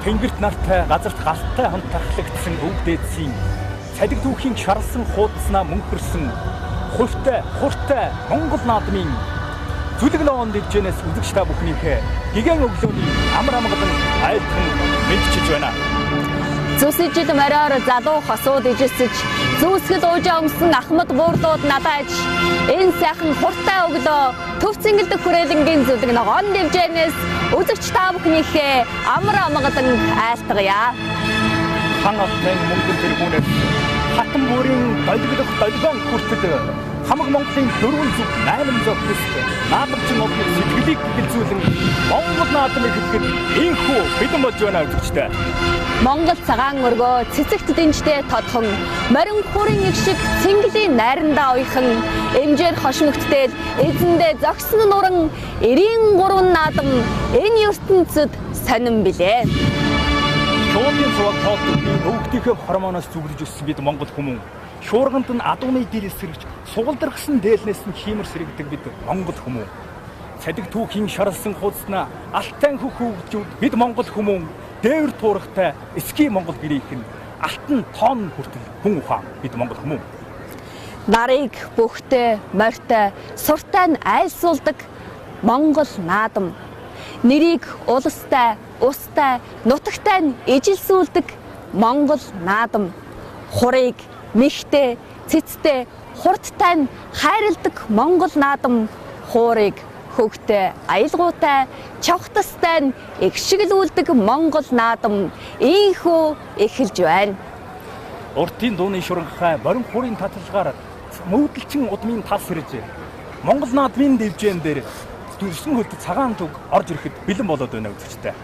Тэнгэрт нартай, газарт галтай хонтархлагдсан өвөг дээдсийн цалиг түүхийн шарлсан хуудаснаа мөнхөрсөн хувьтай, хуртай Монгол наадмын зүлэг ногоон дэвжээнээс үзэгч та бүхнийхээ гигэн өглөөний амар амгалан айлтган мэдчилж байна. Зүсэж ил мориор залуу хосууд ижисэж, зүүсгэл уужаа өмсөн ахмад буурлууд надааж, энэ сайхан хуртай өглөө төв цэнгэлдэх хүрээлэнгийн зүлэг ногоон дэвжээнээс үзэгч та бүхнийхээ амар амгалан айлтгая. Хан алтын мөнгөн тэргүүнээс хатан бүрийн долгилох долгион хүртэл хамаг Монголын 408 зохист наадамчин одны сэтгэлийг гэлзүүлэн Монгол наадмыг хэлэхэд инхүү бэлэн болж байна үзэгчтэй. Монгол цагаан өргөө цэцэгт дэнжтэй тодхон морин хурын их шиг цэнгэлийн найрандаа уяхан эмжээр хошмогтдэл эзэндээ зогсон нуран 93 наадам энэ ертөнцид сонин билээ. Шуулын цуваг тоолдог өвгдийнхээ хормоноос зүглэж өссөн бид Монгол хүмүүн шуурганд нь адууны дил эсрэгч сугалдархсан дээлнээс нь хиймэр сэрэгдэг бид Монгол хүмүүн. Цалиг түүхийн шарлсан хуудаснаа алтан хөх хөвгчүүд бид Монгол хүмүүн дээвэр туурахтай эсхий Монгол гэрийнх нь алтан тоон хүртэл хүн ухаан бид Монгол хүмүүн. Нарыг бүхтэй, морьтой, суртай нь айлсуулдаг Монгол наадам. Нэрийг улстай, устай, нутагтай нь ижилсүүлдэг Монгол наадам. Хурыг мэхтэй, цэцтэй, хурдтай нь хайрладаг Монгол наадам. Хуурыг хөгтэй, аялгуутай, чавхтастай нь эгшиглүүлдэг Монгол наадам ийхүү эхэлж байна. Уртын дууны шуранхай морин хурын таталгаар мөвдөлчин удмын тас хэрж Монгол наадмын дэвжээн дээр дүрсэн хөлт цагаан туг орж ирэхэд бэлэн болоод байна үзэгчтэй.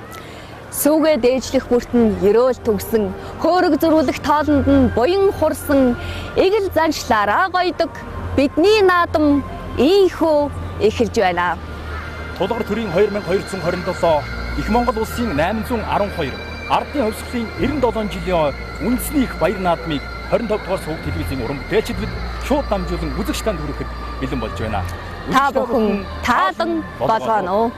Сүүгээ дээжлэх бүрт нь ерөөл төгсөн, хөөрөг зөрүүлэх тоолонд нь буян хурсан, эгэл заншлаараа гойдог бидний наадам ийхүү эхэлж байна. Тулгар төрийн 2227 Их Монгол улсын 812 ардын хувьсгалын 97 жилийн үндэсний их баяр наадмыг 25 дугаар сувг телевизийн уран бүтээлчид бид шууд дамжуулан үзэгч танд хүрэхэд бэлэн болж байна. Та бүхэн таалан болгооно.